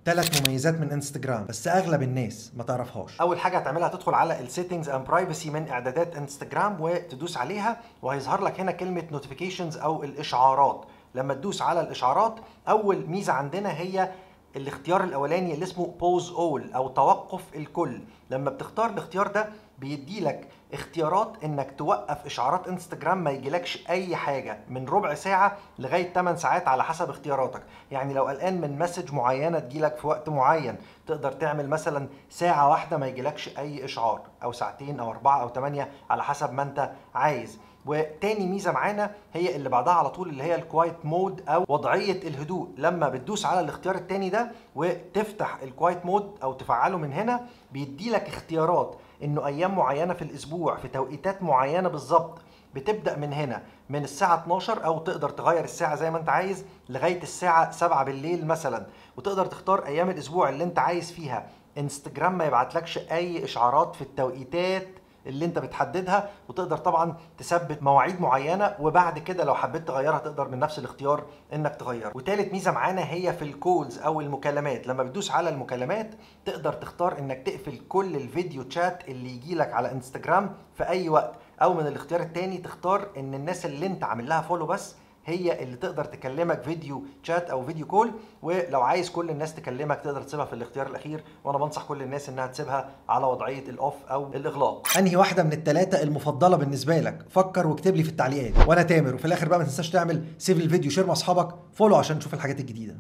3 مميزات من انستجرام بس اغلب الناس ما تعرفهاش. اول حاجة هتعملها تدخل على ال settings and privacy من اعدادات انستجرام وتدوس عليها، وهيظهر لك هنا كلمة notifications او الاشعارات. لما تدوس على الاشعارات اول ميزة عندنا هي الاختيار الاولاني اللي اسمه pause all او توقف الكل. لما بتختار الاختيار ده بيدي لك اختيارات انك توقف اشعارات انستجرام ما يجيلكش اي حاجة من ربع ساعة لغاية 8 ساعات على حسب اختياراتك. يعني لو قلقان من message معينة تجيلك في وقت معين تقدر تعمل مثلا ساعة واحدة ما يجيلكش اي اشعار، او ساعتين او 4 او 8 على حسب ما انت عايز. وتاني ميزة معانا هي اللي بعدها على طول اللي هي ال quiet mode او وضعية الهدوء. لما بتدوس على الاختيار التاني ده وتفتح ال quiet mode او تفعله من هنا بيدي لك اختيارات انه ايام معينة في الاسبوع في توقيتات معينة بالظبط، بتبدا من هنا من الساعة 12 او تقدر تغير الساعة زي ما انت عايز لغاية الساعة 7 بالليل مثلا، وتقدر تختار ايام الاسبوع اللي انت عايز فيها انستجرام ما يبعتلكش اي اشعارات في التوقيتات اللي انت بتحددها، وتقدر طبعا تثبت مواعيد معينة وبعد كده لو حبيت تغيرها تقدر من نفس الاختيار انك تغير. وتالت ميزة معانا هي في ال calls او المكالمات. لما بتدوس على المكالمات تقدر تختار انك تقفل كل ال video chat اللي يجي لك على انستجرام في اي وقت، او من الاختيار التاني تختار ان الناس اللي انت عامل لها follow بس هي اللي تقدر تكلمك video chat او video call، ولو عايز كل الناس تكلمك تقدر تسيبها في الاختيار الاخير، وانا بنصح كل الناس انها تسيبها على وضعية ال off او الاغلاق. انهي واحدة من الثلاثة المفضلة بالنسبة لك؟ فكر واكتب لي في التعليقات. وانا تامر، وفي الاخر بقى ما تنساش تعمل save الفيديو، share مع اصحابك، follow عشان تشوف الحاجات الجديدة.